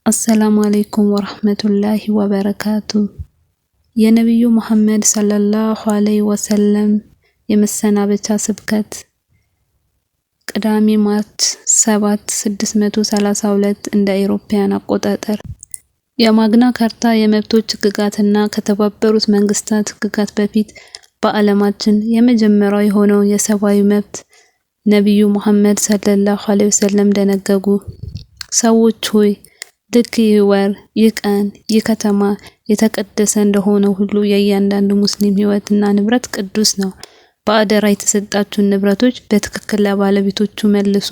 አሰላሙ አለይኩም ወረህመቱላሂ ወበረካቱ። የነቢዩ መሐመድ ሰለላሁ ዐለይሂ ወሰለም የመሰናበቻ ስብከት፣ ቅዳሜ March 7 632 እንደ አውሮፓውያን አቆጣጠር። የማግና ካርታ የመብቶች ህግጋትና ከተባበሩት መንግስታት ህግጋት በፊት በዓለማችን የመጀመሪያው የሆነውን የሰብአዊ መብት ነቢዩ መሐመድ ሰለላሁ ዐለይሂ ወሰለም ደነገጉ። ሰዎች ሆይ፣ ልክ ይህ ወር፣ ይህ ቀን፣ ይህ ከተማ የተቀደሰ እንደሆነ ሁሉ የእያንዳንዱ ሙስሊም ህይወት እና ንብረት ቅዱስ ነው። በአደራ የተሰጣችሁን ንብረቶች በትክክል ለባለቤቶቹ መልሱ።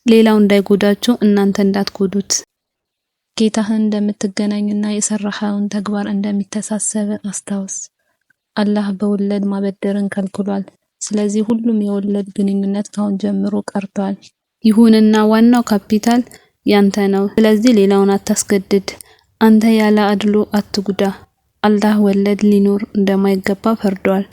ሌላው እንዳይጎዳችሁ እናንተ እንዳትጎዱት። ጌታህን እንደምትገናኝና የሰራኸውን ተግባር እንደሚተሳሰብ አስታውስ። አላህ በወለድ ማበደርን ከልክሏል። ስለዚህ ሁሉም የወለድ ግንኙነት ካሁን ጀምሮ ቀርቷል። ይሁንና ዋናው ካፒታል ያንተ ነው። ስለዚህ ሌላውን አታስገድድ። አንተ ያለ አድሎ አትጉዳ። አላህ ወለድ ሊኖር እንደማይገባ ፈርዷል።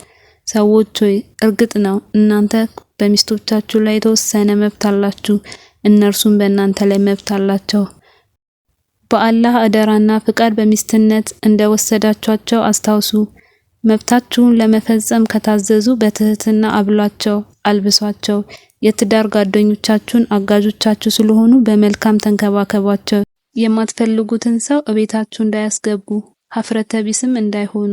ሰዎች ሆይ፣ እርግጥ ነው እናንተ በሚስቶቻችሁ ላይ የተወሰነ መብት አላችሁ፣ እነርሱም በእናንተ ላይ መብት አላቸው። በአላህ አደራና ፍቃድ በሚስትነት እንደወሰዳችኋቸው አስታውሱ። መብታችሁን ለመፈጸም ከታዘዙ በትህትና አብሏቸው፣ አልብሷቸው። የትዳር ጓደኞቻችሁን አጋዦቻችሁ ስለሆኑ በመልካም ተንከባከቧቸው። የማትፈልጉትን ሰው እቤታችሁ እንዳያስገቡ፣ ሀፍረተ ቢስም እንዳይሆኑ።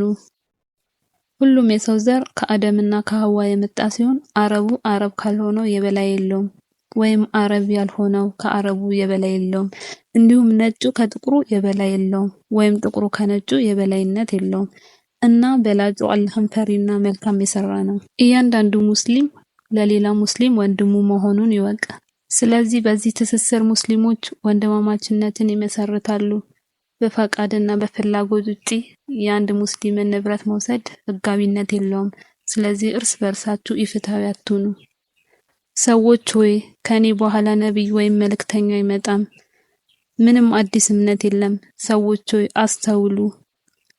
ሁሉም የሰው ዘር ከአደምና ከሐዋ የመጣ ሲሆን አረቡ አረብ ካልሆነው የበላይ የለውም፣ ወይም አረብ ያልሆነው ከአረቡ የበላይ የለውም። እንዲሁም ነጩ ከጥቁሩ የበላይ የለውም፣ ወይም ጥቁሩ ከነጩ የበላይነት የለውም። እና በላጩ አላህን ፈሪና መልካም የሰራ ነው። እያንዳንዱ ሙስሊም ለሌላ ሙስሊም ወንድሙ መሆኑን ይወቅ። ስለዚህ በዚህ ትስስር ሙስሊሞች ወንድማማችነትን ይመሰርታሉ። በፈቃድና በፍላጎት ውጪ የአንድ ሙስሊምን ንብረት መውሰድ ህጋዊነት የለውም። ስለዚህ እርስ በእርሳችሁ ኢፍትሐዊ አትሁኑ። ሰዎች ሆይ፣ ከኔ በኋላ ነቢይ ወይም መልእክተኛ አይመጣም። ምንም አዲስ እምነት የለም። ሰዎች ሆይ፣ አስተውሉ፣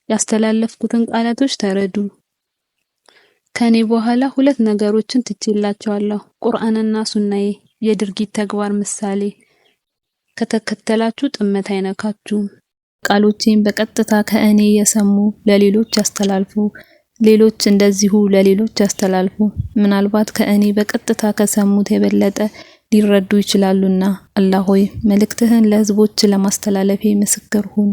ያስተላለፍኩትን ቃላቶች ተረዱ። ከኔ በኋላ ሁለት ነገሮችን ትቼላችኋለሁ፣ ቁርአንና ሱናዬ፣ የድርጊት ተግባር ምሳሌ። ከተከተላችሁ ጥመት አይነካችሁም። ቃሎቼን በቀጥታ ከእኔ የሰሙ ለሌሎች ያስተላልፉ፣ ሌሎች እንደዚሁ ለሌሎች ያስተላልፉ። ምናልባት ከእኔ በቀጥታ ከሰሙት የበለጠ ሊረዱ ይችላሉና። አላህ ሆይ፣ መልእክትህን ለህዝቦች ለማስተላለፌ ምስክር ሁን።